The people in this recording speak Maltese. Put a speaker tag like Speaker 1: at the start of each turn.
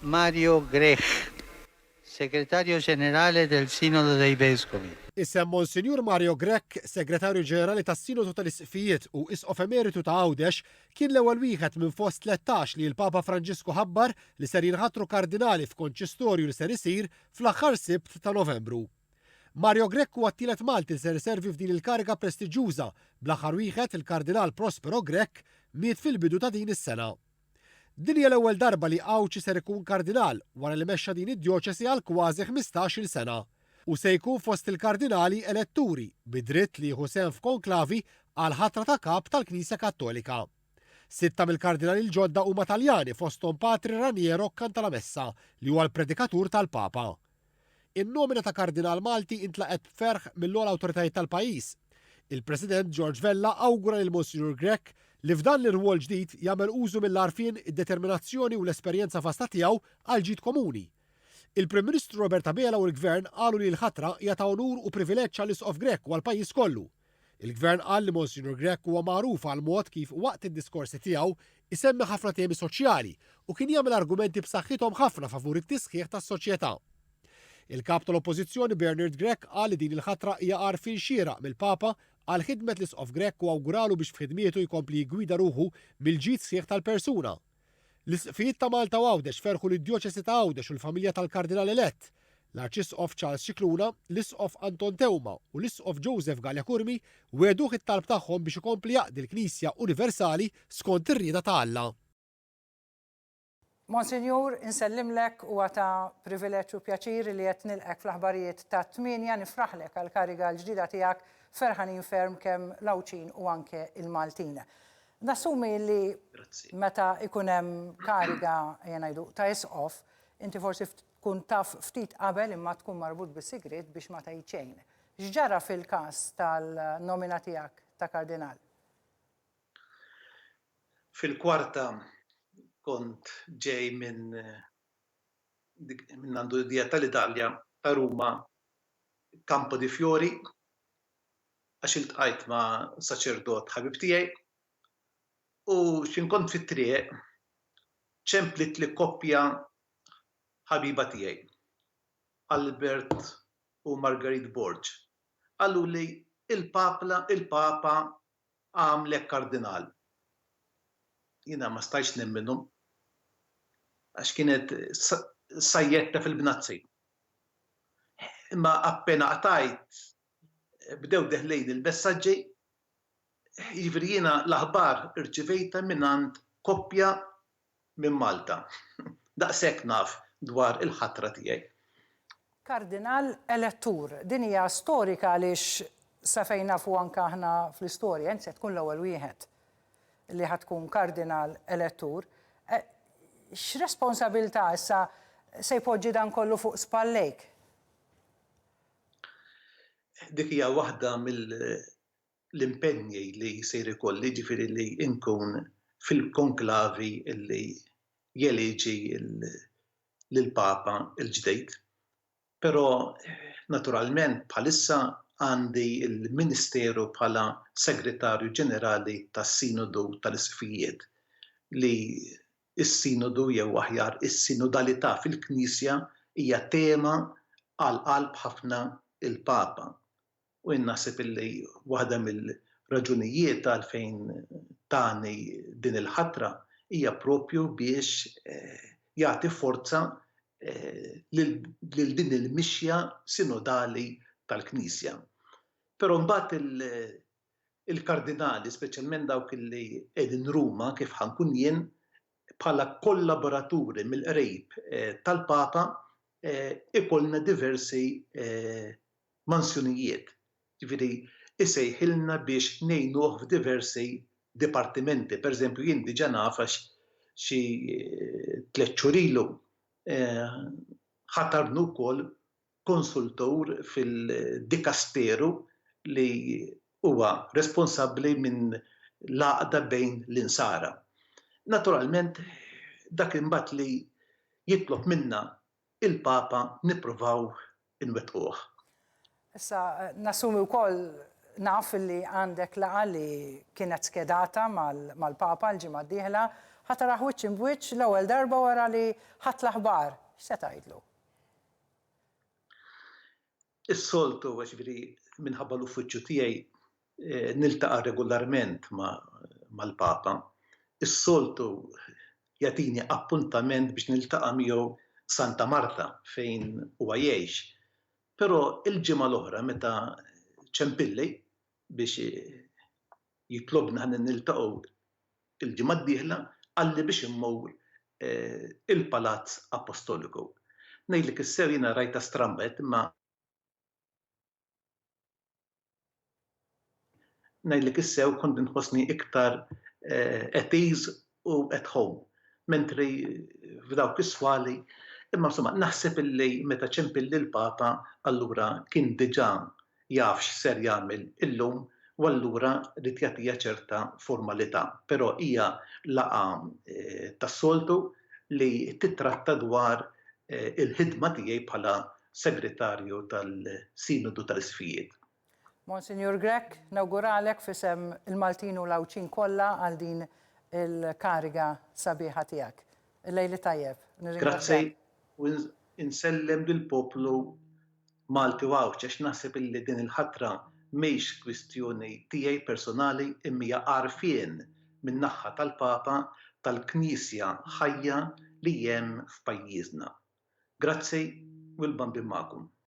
Speaker 1: Mario Grech, Segretario Generale del Sinodo dei Vescovi.
Speaker 2: Isem Monsinjur Mario Grech, Segretarju Ġenerali tas-Sinodu tal-Isqfijiet u Isqof Emeritu ta' Għawdex, kien l-ewwel wieħed minn fost 13 li l-Papa Franġisku ħabbar li ser jinħatru kardinali f'konċistorju li ser isir fl-aħħar Sibt ta' Novembru. Mario Grech huwa t-tielet Malti li ser iservi f'din il-kariga prestiġjuża, bl-aħħar wieħed, il-Kardinal Prospero Grech, miet fil-bidu ta' din is-sena. Din hija l-ewwel darba li Għawdxi ser ikun kardinal wara li mexxa din id-djoċesi għal kważi 15-il sena. Hu se jkun fost il-kardinali eletturi bi dritt li jieħu sehem f'konklavi għall-ħatra ta' kap tal-Knisja Kattolika. Sitta mill-kardinali l-ġodda huma Taljani fosthom Patri Raniero Cantalamessa li huwa l-predikatur tal-Papa. In-nomina ta' Kardinal Malti intlaqgħet b'ferħ mill-ogħla awtoritajiet tal-pajjiż. Il-President George Vella awgura lil Monsinjur Grech li f'dan l-irwol ġdid jagħmel użu mill-għarfien, id-determinazzjoni u l-esperjenza vasta tiegħu għall-ġid komuni. Il-Prim Ministru Robert Abela u l-Gvern qalu li l-ħatra hija ta' unur u privileġġ għall-Isqof Grech u għall-pajjiż kollu. Il-Gvern qal li Monsinjur Grech huwa magħruf għall-mod kif waqt id-diskorsi tiegħu isemmi ħafna temi soċjali u kien jagħmel argumenti b'saħħithom ħafna favur it-tisħiħ tas-soċjetà. Il-Kap tal-Oppożizzjoni Bernard Grech qal li din il-ħatra hija għarfien xieraq mill-Papa għal ħidmet l-Isqof Grech u awguralu biex f'ħidmietu jkompli jiggwida ruħu mill-ġid sħiħ tal-persuna. L-Isqfijiet ta' Malta u Għawdex ferħu lid-Djoċesi ta' Għawdex u l-familja tal-Kardinal elett. L-Arċisqof Charles Scicluna, l-Isqof Anton Teuma u l-Isqof Joseph Galea Curmi wegħduh it-talb tagħhom biex ikompli jaqdi l-Knisja universali skont ir-rieda ta' Alla.
Speaker 3: Monsinjur, insellimlek, huwa ta' privileġġ u pjaċir li qed nilqgħek fl-aħbarijiet tat-tmienja, nifraħlek għall-kariga l-ġdida tiegħek, ferħanin ferm kemm l-Għawdxin u anke l-Maltin. Nassumi li meta ikun hemm kariga, ejja ngħidu, ta' isqof, inti forsi tkun taf ftit qabel imma tkun marbut bis-sigriet biex ma tgħid xejn. X'ġara fil-każ tal-nomina tiegħek ta' kardinal?
Speaker 4: Fil-kwarta kont ġej minn minn għandu Via tal-Italja ta' Ruma Campo di Fiori għax iltqajt ma' saċerdot ħabib tiegħi u x'ħin kont fit-triq ċemplitli koppja ħabiba tiegħi, Albert u Marguerite Borg. Qaluli il-Papla il-Papa għamlek kardinal. Jiena ma stajtx nemminhom għax kienet sajjetta fil-bnazzi. Imma appena qtajt bdew deħlin il-messaġġi, jiġifieri jiena l-aħbar irċivejtha mingħand koppja minn Malta. Daqshekk naf dwar il-ħatra tiegħi.
Speaker 3: Kardinal elettur. Din hija storika għaliex sa fejn nafu anke aħna fl-istorja, int se tkun l-ewwel wieħed li ħa tkun kardinal elettur. X'responsabilità issa se jpoġġi dan kollu fuq spallejk?
Speaker 4: Dik hija waħda mill-impenji li sejr ikolli, jiġifieri li nkun fil-konklavi li jeliġi lill-Papa l-ġdid. Però naturalment bħalissa għandi l-ministeru bħala Segretarju Ġenerali tas-Sinodu tal-Isqfijiet li Is-Sinodu jew aħjar is-sinodalità fil-Knisja hija tema għal qalb ħafna il-Papa. U jien naħseb illi waħda mill-raġunijiet għalfejn tani din il-ħatra hija propju biex jagħti forza lil din il-mixja sinodali tal-Knisja. Però mbagħad Il-kardinali, speċjalment dawk li qegħdin Ruma, kif ħa nkun jien, bħala kollaboraturi mill-qrib tal-Papa, ikollna diversi mansjonijiet. Ġifieri isejħilna biex ngħinuh f'diversi dipartimenti. Pereżempju jien diġà naf għax xi tlett xhur ilu ħatarnu wkoll konsultur fil-dikasteru li huwa responsabbli minn l-għaqda bejn l-Insara. Naturalment dak imbagħad li jitlob minna il-Papa nippruvaw inwettquh.
Speaker 3: Issa nassumi wkoll naf li għandek laqgħa li kienet skedata mal-Papa l-ġimgħa d-dieħla. Ħa tarah wiċċ imb'wiċċ l-ewwel darba wara li ħadt l-aħbar. X'se tgħidlu?
Speaker 4: Is-soltu, jiġifieri minħabba l-uffiċċju tiegħi niltaqa' regolarment mal-Papa. Is-soltu jagħtini appuntament biex niltaqa' miegħu Santa Marta fejn huwa jgħix. Però il-ġimgħa l-oħra meta ċempilli biex jitlobna ħalli niltaqgħu il-ġimgħa d-dieħla qalli biex immur il-Palazz Apostoliku. Ngħidlek is-sew jiena rajtha stramba għedt imma ngħidlek is-sew kont inħossni iktar at ease u at home. Mentri f'dawk is-swali, imma insomma naħseb illi meta ċempilli l-Papa allura kien diġà jaf x'ser jagħmel illum u allura ried jagħtiha ċerta formalità. Però hija laqgħa tas-soltu li tittratta dwar il-ħidma tiegħi bħala Segretarju tal-Sinodu tal-Isqfijiet.
Speaker 3: Monsinjur Grech, nawguralek f'isem il-Maltin u l-Għawdxin kollha għal din il-kariga sabiħa tiegħek. Il-lejl it-tajjeb.
Speaker 4: Nirringrazzjak. Grazzi u insellem lill-poplu Malti u Għawdxi għax naħseb illi din il-ħatra mhix kwistjoni tiegħi personali imma hija għarfien min-naħha tal-Papa tal-Knisja ħajja li hemm f'pajjiżna. Grazzi u l-Bambin magħkom.